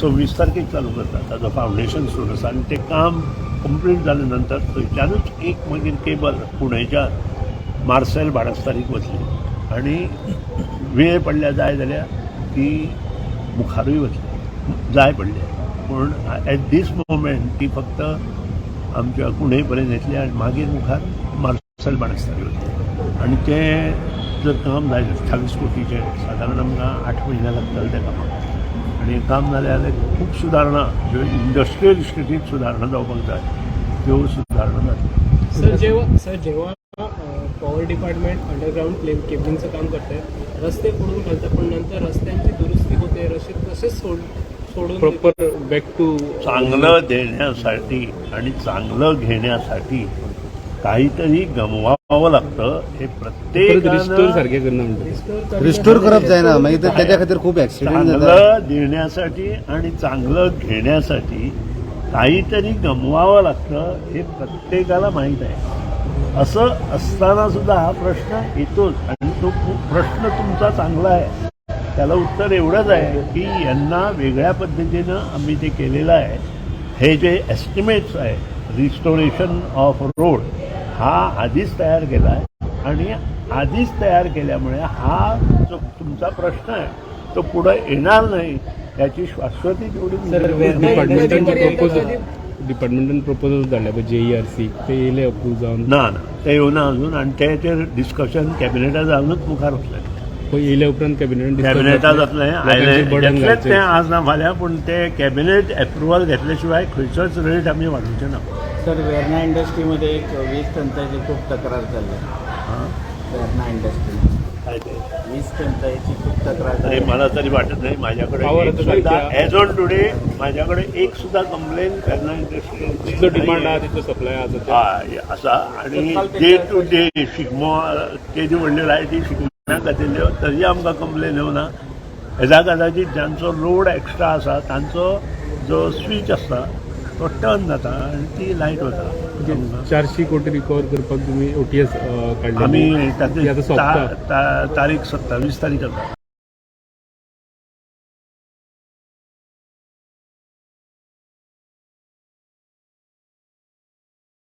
26 तारखेक चालू करता. ताजो फावंडेशन सुरू आसा आनी तें काम कंप्लीट जाले नंतर थंयच्यानूच एक मागीर केबल पुणेच्यान मार्सेल बाणस्तारीक वतली आनी वेळ पडल्यार जाय जाल्यार ती मुखारूय वतली जाय पडल्यार. पूण एट these moment ती फक्त आमच्या कुंडय पर्यंत येतली आनी मागीर मुखार मार्सेल बाणस्तारी वतली. आनी तें जर काम जायत 28 कोटीचें, सादारण आमकां 8 म्हयने लागतले त्या कामाक. आनी काम जालें जाल्यार खूब सुदारणा ज्यो इंडस्ट्रियल इस्टेटीत सुदारणा जावपाक जाय त्यो सुदारणा जातल्यो. सर, जेव्हा पॉवर डिपार्टमेंट अंडरग्राऊंड केबलिंगचं काम करते, रस्ते फोडून घालतात, पण नंतर रस्त्यांची दुरुस्ती होते, रस्ते तसेच सोडून. प्रॉपर बॅक टू चांगलं देण्यासाठी आणि चांगलं घेण्यासाठी काहीतरी गमवावं लागतं हे परत रिस्टोर प्रत्येक सारखे करना म्हणटा. रिस्टोर करप जायना, मागीर ते तेच्या खातीर खूप एक्सिडेंट जाता. चांगलं देण्यासाठी आणि चांगलं घेण्यासाठी काहीतरी गमवावं लागतं हे प्रत्येकाला माहीत आहे. असं असताना सुद्धा हा प्रश्न येतोच आणि तो प्रश्न तुमचा चांगला आहे. त्याला उत्तर एवढंच आहे की यांना वेगळ्या पद्धतीनं आम्ही ते केलेलं आहे. हे जे एस्टिमेट्स आहे, रिस्टोरेशन ऑफ रोड हा आधीच तयार केला आहे आणि आधीच तयार केल्यामुळे हा जो तुमचा प्रश्न आहे तो पुढे येणार नाही याची शाश्वती तेवढी सर, डिपार्टमेंटान पर्यंत प्रपोजल कधी डिपार्टमेंटान प्रपोजल धाडले पळय जेईआरसी, ते येयले अप्रूव जावन? ना ना, ते येवना अजून आणि तेचेर डिस्कशन कॅबिनेटा जावनूच मुखार वतलें. पळय, येयल्या उपरांत कॅबिनेटान. कॅबिनेटा जातलें, आयलें बर्डन घेतलेंच घालचें. तें आज ना फाल्यां, पूण ते कॅबिनेट एप्रुवल घेतले शिवाय खंयचोच रेट आमी वाडोवचे ना. सर, वेर्ना इंडस्ट्रीमध्ये एक वीज टंचाईची खूप तक्रार चालली आहे. हां. वेर्ना इंडस्ट्री. काय ते? वीज टंचाईची खूप तक्रार नाही, चालली आहे. मला तरी वाटत नाही. माझ्याकडे Power एक आता सुद्धा सारखी ॲज ऑन टुडे माझ्याकडे एक सुद्धा कंप्लेन वेर्ना इंडस्ट्री जितलो डिमांड आहा तितलो सप्लाय आहा सध्या. हय आसा आणि डे टू डे शिगमो, तेजी व्हडल्यो लायटी शिगम्याक घातिल्ल्यो, तरी आमकां कंप्लेन येवना. हेजा कदाचित ज्यांचो लोड एक्स्ट्रा आसा तांचो जो स्विच आसता तो टर्न जाता आनी ती लायट वता आमकां. 400 कोटी रिकवर करपाक तुमी ओटीएस काडले. आमी ती आतां सोंपता. तारीख 27 तारीख आसा.